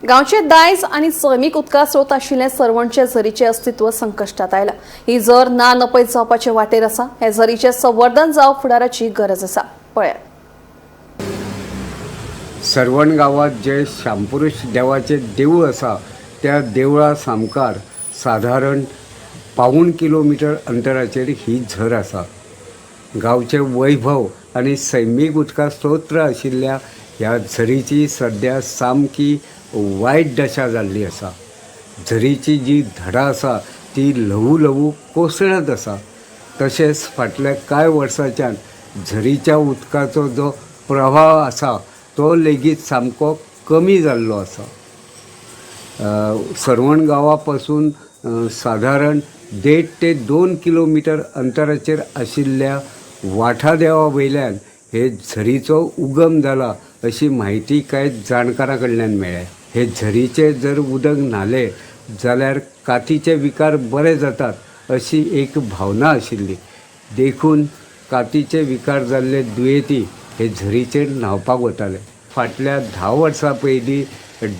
गांवचे दायज आनी सैमीक उदका स्रोत आशिल्ले सरवणचे झरीचे अस्तित्व संकश्टात आयला. ही झर ना नपयत जावपाचे वाटेर आसा. हे झरीचे संवर्धन जावप फुडाराची गरज आसा. पळयात. सर्वण गांवांत जे शामपुरुष देवाचें देवूळ आसा त्या देवळा सामकार सादारण पावूण किलोमिटर अंतराचेर ही झर आसा. गांवचें वैभव आनी सैमीक उदका स्तोत्र आशिल्ल्या ह्या झरीची सद्या सामकी वायट दशा जाल्ली आसा. झरीची जी धडां आसा ती ल्हवू ल्हवू कोसळत आसा. तशेंच फाटल्या कांय वर्सांच्यान झरीच्या उदकाचो जो प्रवाह आसा तो लेगीत सामको कमी जाल्लो आसा. सर्वण गांवा पासून सादारण 1.5 ते 2 किलोमिटर अंतराचेर आशिल्ल्या वाठादेवा वयल्यान हे झरीचो उगम जाला अशी म्हायती कांय जाणकारां कडल्यान मेळ्ळ्या. हे झरीचें जर उदक न्हालें जाल्यार कातीचे विकार बरे जातात अशी एक भावना आशिल्ली, देखून कातीचे विकार जाल्ले दुयेंती हे झरीचेर न्हांवपाक वताले. फाटल्या 10 वर्सां पयलीं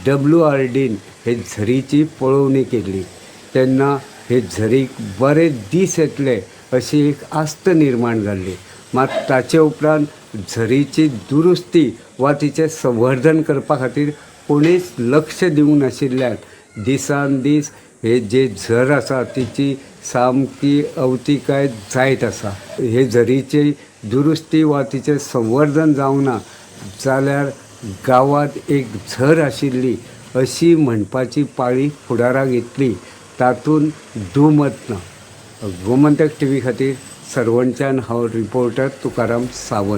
WRDन हे झरीची पळोवणी केल्ली तेन्ना हे झरीक बरे दीस येतले अशी एक आस्त निर्माण जाल्ली. मात ताचे उपरांत झरीची दुरुस्ती वा तिचें संवर्धन करपा खातीर कोणीच लक्ष दिवंक नाशिल्ल्यान दिसान दीस हे जे झर आसा तिची सामकी अवतिकाय जायत आसा. हे झरीची दुरुस्ती वा तिचें संवर्धन जावंक ना जाल्यार गांवांत एक झर आशिल्ली अशी म्हणपाची पाळी फुडाराक येतली तातूंत दुमत ना. गोमंतक TV खातीर सर्वणच्यान हांव रिपोर्टर तुकाराम सावंत.